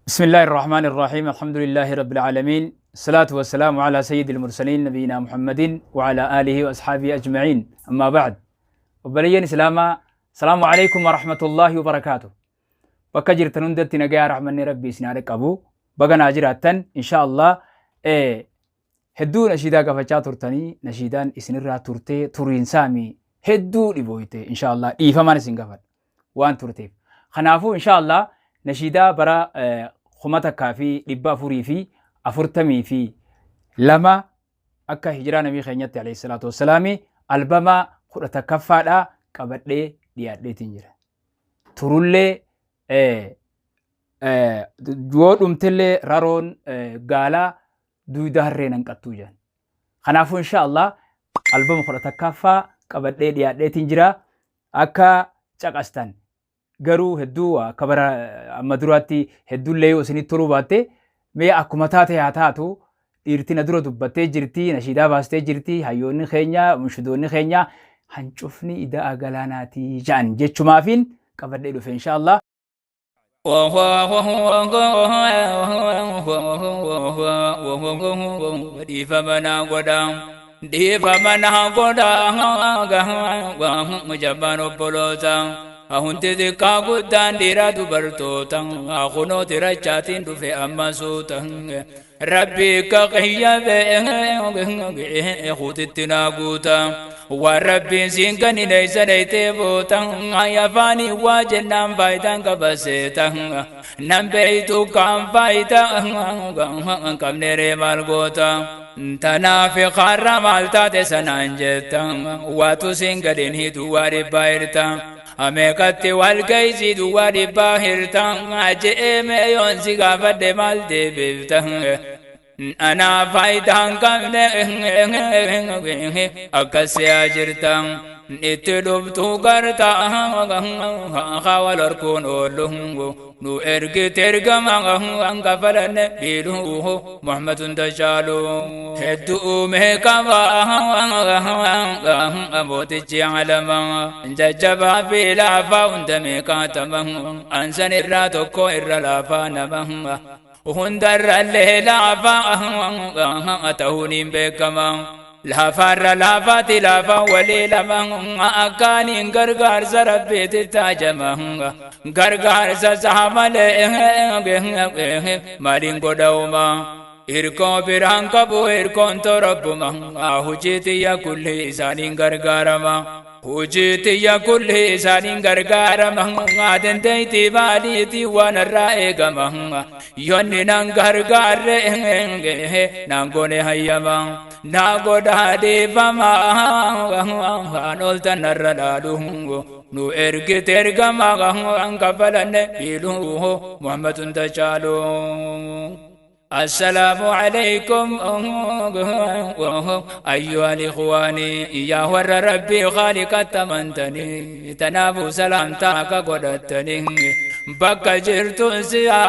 بسم الله الرحمن الرحيم الحمد لله رب العالمين الصلاة والسلام على سيد المرسلين نبينا محمد وعلى آله وأصحابه أجمعين أما بعد وبليين إسلاما السلام عليكم ورحمة الله وبركاته. Bakka jirtan hundatti nagaa rahmanni rabbii isin haa qabu. Baga naa jiraattan inshaallah. Hedduu nashiidaa gaafachaa turtanii, nashiidaan isinirraa turtee turiinsaami hedduu dhibooyte. Inshaallah dhiifamaan isin gaafadha waan turteef. Kanaafuu inshaallah nashiidaa bara 1442 akka hijiraa nabii keenyatti alayhi salaatu wassalaami albama 11ffaadhaa qabadhee dhiyaadheetiin jira. Turullee yoo dhumtellee raroon gaalaa duyda harree nan qattuu jedhan. Kanaafuu inshaallah albama 11ffaa qabadhee dhiyaadheetiin jira. Akka caqastan garuu hedduu akka bara amma duraatti hedduullee yoo isinitti toluu baatte, mee akkuma taate haa taatu. Dhiirti na dura dubbattee jirti, nashiidaa baastee jirti. Hayyoonni keenya, munshidoonni keenya hancufni ida'a galaanaati jedhan jechumaafiin qabadhee dhufe inshaallah. Dhiifama naa godha, dhiifama naa godha, jabaan obboloota hundi, xiqqaa guddaan, dhiira dubartoota, kunoo tirachaatiin dhufe amma suuta. Rabbii ka qiyya beekuutitti naa guuta. Waan rabbiin siin kanine isa dhaytee boota. Afaanii waa jennaan faayidaan qabaseeta nan beeytu kaan faayidaa qabne ree maal goota? Tanaaf karra maal taate sanaan jetta? Waatu siin gadin hiitu waa dhibbaa hirta. Ameekatti wal geessii duwwaa dhibbaa hirta je'ee meeyoon si gaafadhe maal deebifta? Anaa faayidaan qabne akkas si'aa jirta. Itti dhuftuu garta wal harkuun oolu. Nu ergite ergama kafalanne biiluu Muhammadun tashaalu hedduu meeqaba mootichi alama jajjabaa fi laafaa hunda meeqaatama ansan irraa tokko irra laafaa nama hundarrallee laafaa ta'uun hin beekama. Laafaarra laafaati laafaa walii lama akkaaniin gargaarsa rabbiitti taajama. Gargaarsa isaa malee maaliin godhauma? Hirkoo biraan qabu, hirkoon torabbuma. Hojii tiyya kulli isaaniin gargaarama. Hojii tiyya kulli isaaniin gargaarama. Dandeettii maaliitii waan irraa eegama? Yoonni nan gargaarre naan goone hayyama. Naa godhaa dhiifama waan oltan narra dhaalu. Nu ergite ergama kafalanne biiluu Muhammadun tashaalu. السلام عليكم أيها الإخوان يا ور ربي خالق التمنتني تنابو سلامتك قدتني بك جرت سيا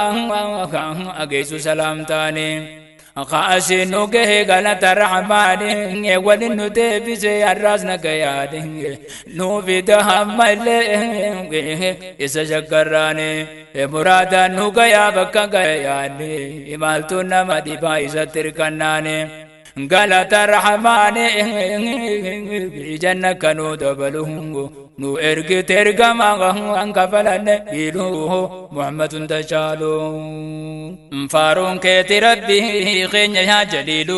أجيس سلامتاني قاسي نوكه غلط الرحمن ولن تبسي الراس نكياني نو في دهم إسا شكراني muraadaan nu gayaa bakka gayaani maaltu nama dhibaa isa tirkannaani? Galata rahmaani janna kanuu dabalu. Nu ergite ergama kafalanne biiluu Muhammadun tashaalu. Faaruun keeti rabbi keenya yaa jaliilu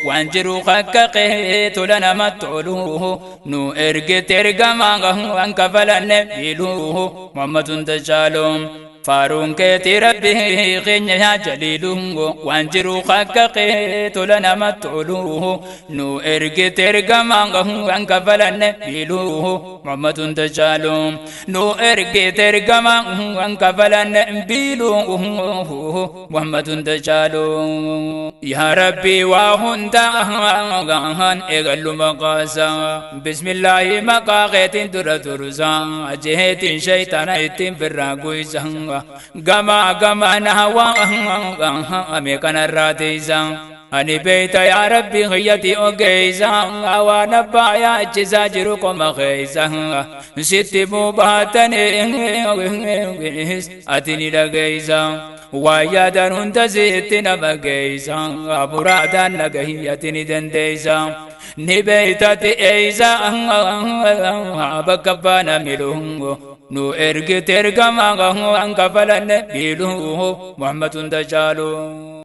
waan jiru akka qee tola namatti tolu. Nu ergite ergama kafalanne biiluu Muhammadun tashaalu. Faaruun keeti rabbi keenya yaa jaliilu waan jiru akka qee tola namatti tolu. Nu ergite ergama kafalanne biiluu Muhammadun tashaalu. Nu ergite ergama kafalanne biiluu Muhammadun tashaalu. Yaa rabbi waa hundaan eegallu maqaasa bismillaahi maqaa keetiin dura tursa jeheetiin shaytaana ittiin firraa guysa gama gama nahawa meeqanarraa teeysa. Ani beeyta yaa rabbi hiyyati ogeeysa waan abbaa yaachisaa jiru qoma keeysa sitti mubaatanii ati ni dhageeysa. Waa yaadan hunda sitti nama geeysa, muraadaan nagahiyyati ni dandeeysa. Ni beeytati eeysa bakka baana milu nu ergite ergama an kafalanne biilu Muhammad hunda caalu.